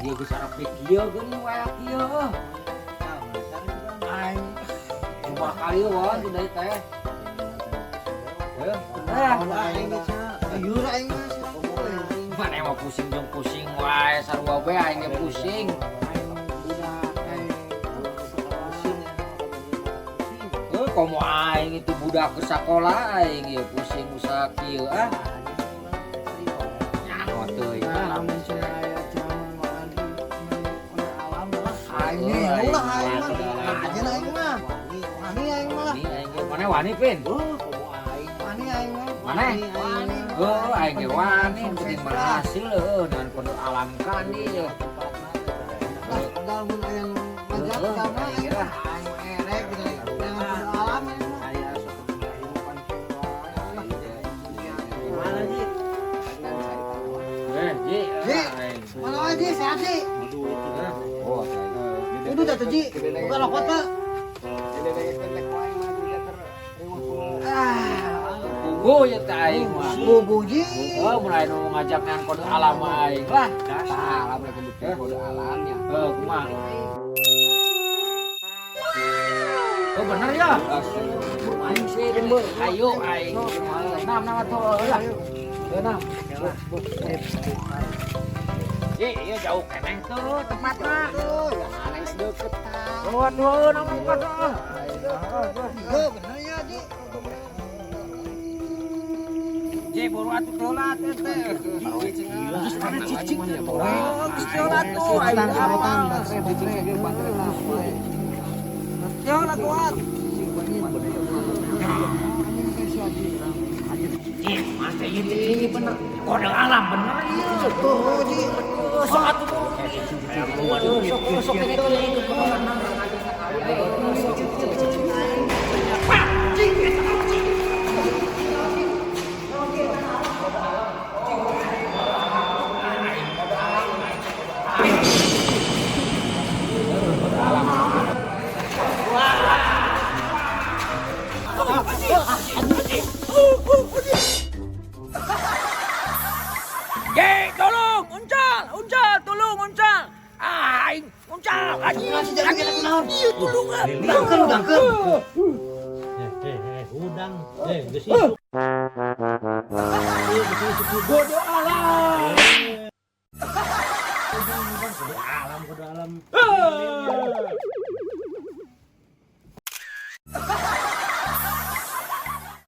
Aing geus arep kieu geuning wae kieu. Aing coba kali wae di deui teh. Eh, Ieu aing mah. Mana mah pusing jeung pusing wae, sarua bae aing ge pusing. Heuh, komo aing itu budak ke sakola aing ieu pusing usaha kieu ah. Nyaho teuing ah. Lamun cenah aya ceramah mah oleh alam lah. Aing ulah aing mah. Aja aing mah. Wani aing mah. Wani aing ge, mana wani Pin? Wani aing mah. Mana? Heuh, aing ge wani penting berhasil heuh dengan kode alam kan ieu. Lah, padahal mun aya nu ngajak Heuh, ka mah aing aing ge lah. mah. Aing mah erek gitu. Jangan kode alam aing mah. Aya suatu kehidupan Mana Ji? Eh, Ji, Ji. aing. Mana wae Ji, sehat Ji? Oh, Udah atuh Ji. Buka rokok teh. Ah, Pugu ya teh aing mah. bubu Ji. Oh, mulai nu ngajak ngan kode alam aing lah. Tah, alam lagi bikin kode alamnya. Eh, kumaha? Oh, bener ya? Aing sih, ayo aing. Nam nam atuh lah. Nam. Ji, ieu jauh keneh tuh tempatna. Tuh, ya aneh deket tah. Oh, aduh, nam tuh. Heuh, bener ya Ji. Ji, buru atuh telat teh. Geus mana cicing tuh. Geus telat tuh. Aing Sarotan, baterai, baterai, baterai. Telat tuh. Ji, masa ieu cicing bener. Kode alam bener ieu. Tuh, Ji. Sok atuh buru. Waduh, sok sok ini tuh. Ye, tolong, uncal, uncal, tolong, uncal. Aing, uncal, anjing, anjing, iya, tolong, ah. Udangkeun, udangkeun. Udang, geus isuk. Ieu geus isuk. Bodoh.